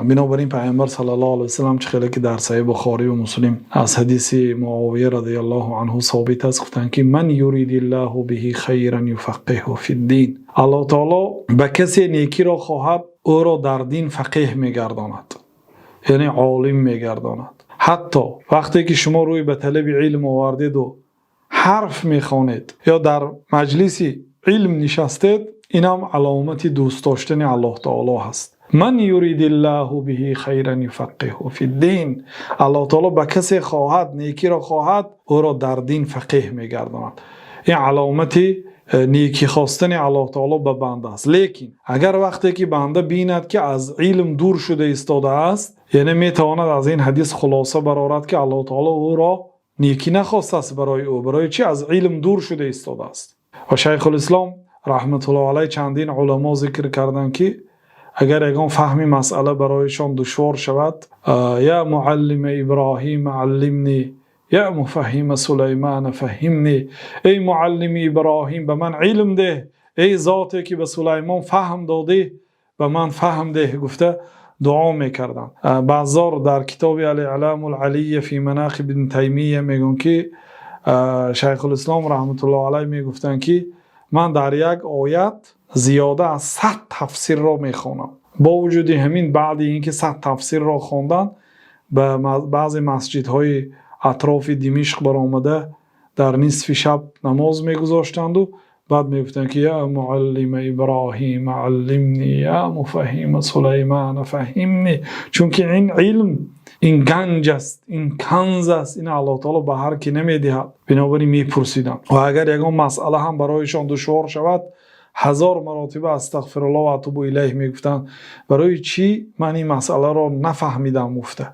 мегирифтанд. Бинобар ин Паёмбар саллаллоҳу алайҳи васаллам, чӣ хеле ки дар Саҳеҳи Бухорӣ ва Муслим аз ҳадиси Муовия разияллоҳу анҳу собит аст, гуфтанд ки: "من يرد الله به خيرا يفقهه في الدين". Аллоҳ таоло ба касе некиро хоҳад, ӯро дар дин фақеҳ мегардонад, яъне олим мегардонад. Ҳатто вақте ки шумо рӯй ба талаби илм овардеду ҳарф мехонед ё дар маҷлиси илм нишастед, инам аломати дӯст доштани Аллоҳ таоло ҳаст. "من يرد الله به خيرا يفقهه في الدين". Аллоҳ таоло ба касе хоҳад, некиро хоҳад, ӯро дар дин фақеҳ мегардонад. Ин аломати некӣ хостани Аллоҳ таоло ба банда аст. Лекин агар вақте ки банда бинад, ки аз илм дур шуда истодааст, яъне метавонад аз ин ҳадис хулоса барорад, ки Аллоҳ таоло ӯро некӣ нахостааст барои ӯ. Барои чӣ? Аз илм дур шуда истодааст. Ва Шайхулислом раҳматуллоҳ алайҳ, чандин уламо зикр карданд, ки агар ягон фаҳми масъала барояшон душвор шавад, "يا معلم إبراهيم علمني، يا مفهم سليمان فهمني". Эй муаллими Иброҳим, ба ман илм деҳ, эй зоте ки ба Сулаймон фаҳм додӣ, ба ман фаҳм деҳ, гуфта дуо мекарданд. Баъзор дар китоби الإعلام العلي في مناقب ابن تيمية мегӯянд, ки Шайхулислом раҳматуллоҳ алайҳ мегуфтанд, ки ман дар як оят зиёда аз 100 тафсирро мехонам. Бо вуҷуди ҳамин, баъди ин ки 100 тафсирро хондан, ба баъзе масҷидҳои атрофи Димишқ баромада, дар нисфи шаб намоз мегузоштанду баъд мегуфтанд, ки "يا معلم إبراهيم علمني، يا مفهم سليمان فهمني". Чунки ин илм, ин ганҷ аст, ин канз аст, ин Аллоҳ таоло ба ҳар кӣ намедиҳад. Бинобар ин мепурсиданд ва агар ягон масъала ҳам барояшон душвор шавад, ҳазор маротиба "أستغفر الله وأتوب إليه" мегуфтанд, барои чӣ ман ин масъаларо нафаҳмидам, гуфта.